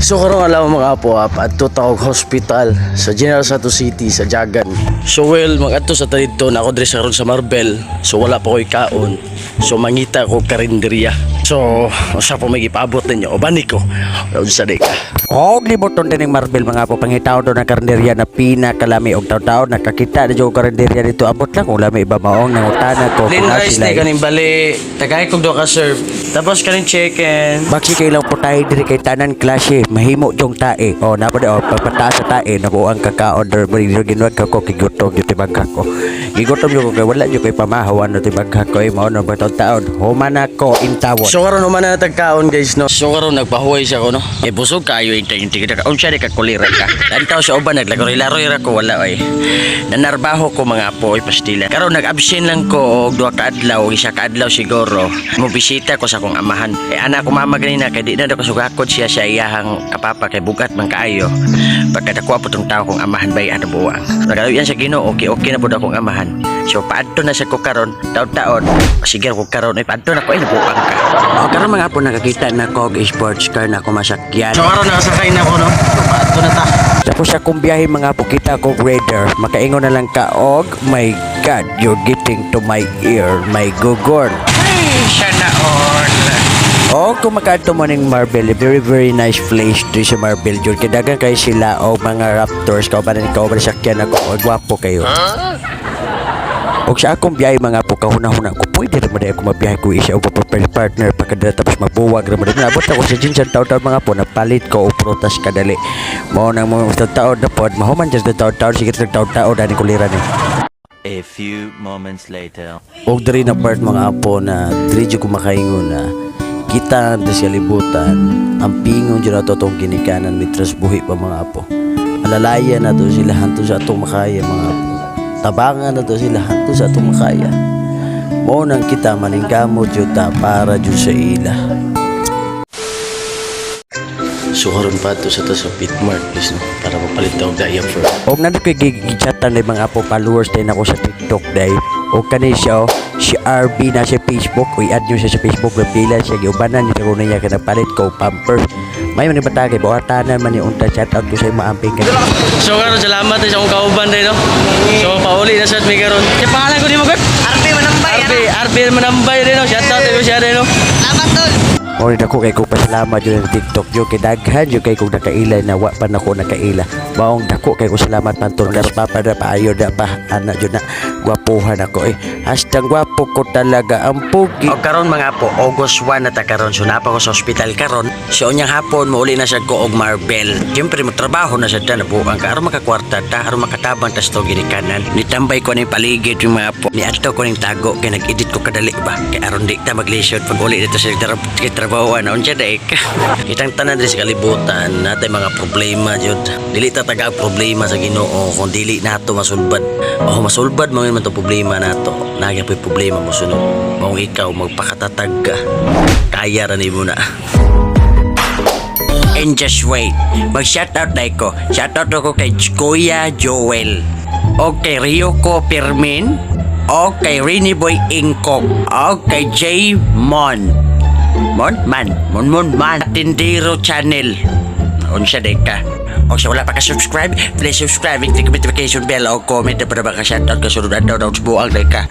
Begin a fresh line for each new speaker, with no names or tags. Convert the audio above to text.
So karong adlaw, mga apo, adto ta og hospital sa General Santos City sa Jagan. So well, mag-adto sa ta didto na ako diri sa karon sa Marbel. So wala pa ko'y kaon. So mangita ko karinderya. So usa po may gipaabot ninyo. Ubani ko. Unsa di ka?
Og libuton din ng Marbel, mga apo, pangitaw do ng karinderya na pinakalami og taw-taw nakakita na jud og karinderya dito, abot lang kung lami ba maong nangutana ko
Plain
kung na
rice
sila
ni kaning bali. Tagay kog do ka serve. Tapos kaning chicken.
Baksi kay lang putahe diri kay tanan klase mahimo jong tae. Oh, napa di oh pagpataas sa tae nabuang kaka-order mo diri ginuwag ka ko kigutom jud tibagha ko. Gigutom jud ko kay wala jud kay pamahawan no tibagha ko eh, mao na ba taon human ako intawon.
So karon human na tagkaon, guys, no. So karon nagpahuway siya ko, no. Eh busog kaayo intay intay ka. Unsa di ka kulira ka. Lantaw sa uban, naglaroy-laroy ra ko, wala oy. Nanarbaho ko, mga apo, oy, pastila. Karon nag-absent lang ko og duha ka adlaw, isa ka adlaw siguro. Mo bisita ko sa akong amahan. Eh anak ko mama ganina kay di na daw kasugakod siya sa iyahang kapapa kay bugat man kaayo. Pagkadako po tong tao kong amahan bay ano buwang. Nagaluyan sa Ginoo, okay okay na pud akong amahan. So paadto na sa ko karon, taon-taon. Sige ko karon ay paadto na ko ay nabuang ka.
O karon, mga apo, nakakita na ko og sports car na ako masakyan.
So karon nakasakay na ko, no. So paadto na ta.
Tapos sa akong biyahe, mga apo, kita ko radar. Makaingon na lang ka og my God, you're getting to my ear, my gugorn.
Ay, siya na all.
O kung makaadto mo ning Marbel, very very nice place diri sa Marbel jud. Kay daghan kay sila og mga Raptors kauban ni kauban sakyan ako og gwapo kayo. Og sa akong biyahe, mga apo, kahuna-huna ko pwede ra man ako mabiyahe ko isa og preferred partner pagkadala tapos mabuwag ra man. Naabot ako sa GenSan taon-taon, mga apo, napalit ko og prutas kadali. Mao nang mga taon na pod mahuman jud taon-taon sige taon-taon dani kulira ni.
A few moments later.
Og diri na part, mga apo, na diri jud ko makaingon na kita diri sa libutan ang pingon jud nato atong ginikanan mitras buhi pa, mga apo. Alalayan nato sila hantod sa atong makaya, mga apo. Tabangan nato sila hantod sa atong makaya. Mao nang kita maningkamot jud ta para jud sa ila. So karon pa to sa to sa Pitmart, please, no, para mapalit ta og diaper.
Og nandito kay gichatan ni mga apo, followers din ako sa TikTok day. Og kani siya oh, si RB na sa Facebook, uy, add nyo siya sa Facebook, pila siya giubanan ni ko niya kay nagpalit ko Pampers. May man bata kay buhatanan man ni unta, shout out ko sa imo amping kay.
So karon salamat sa akong kauban din, no. So pauli na sad mi karon. Sa pangalan ko nimo, Gord?
RB Manambay.
RB, RB Manambay din, no. Shout out ko siya din, no.
Salamat, tol.
Mo ni dako kay ko pasalamat jud sa TikTok jud kay daghan jud kay kog nakaila na wa pa nako nakaila. Maong dako kay ko salamat pantol kas papa na paayo na pa ana jud na gwapuhan ako eh. Hastang gwapo ko talaga ang pugi.
O karon, mga apo, August 1 na ta karon, so napa ko sa ospital karon. So unyang hapon mouli na sad ko og Marbel. Siyempre mo trabaho na sad ta, nabuang ka aron makakwarta ta, aron makatabang ta sa ginikanan. Nitambay ko ning paligid yung mga apo. Niadto ko ning tago kay nag-edit ko kadali ba. Kay aron di ta maglisod pag uli dito sa trabaho na unsa daik. Kitang tanan diri sa kalibutan natay mga problema jud. Dili ta taga problema sa Ginoo kung dili nato masulbad. O masulbad man man to problema nato. Nagya po'y problema mo sunod. Maong ikaw magpakatatag ka. Kaya ra nimo na. And just wait. Mag-shoutout na ko. Shoutout ako kay Kuya Joel. O kay Ryoko Pirmin. O kay Rini Boy Ingkok. O kay J Mon. Mon? Man. Mon Mon Man. Tindero Channel. Unsa day ka. O sa wala pa ka-subscribe, please subscribe, click notification bell o comment na para maka-shoutout ka sunod adlaw na buang day ka.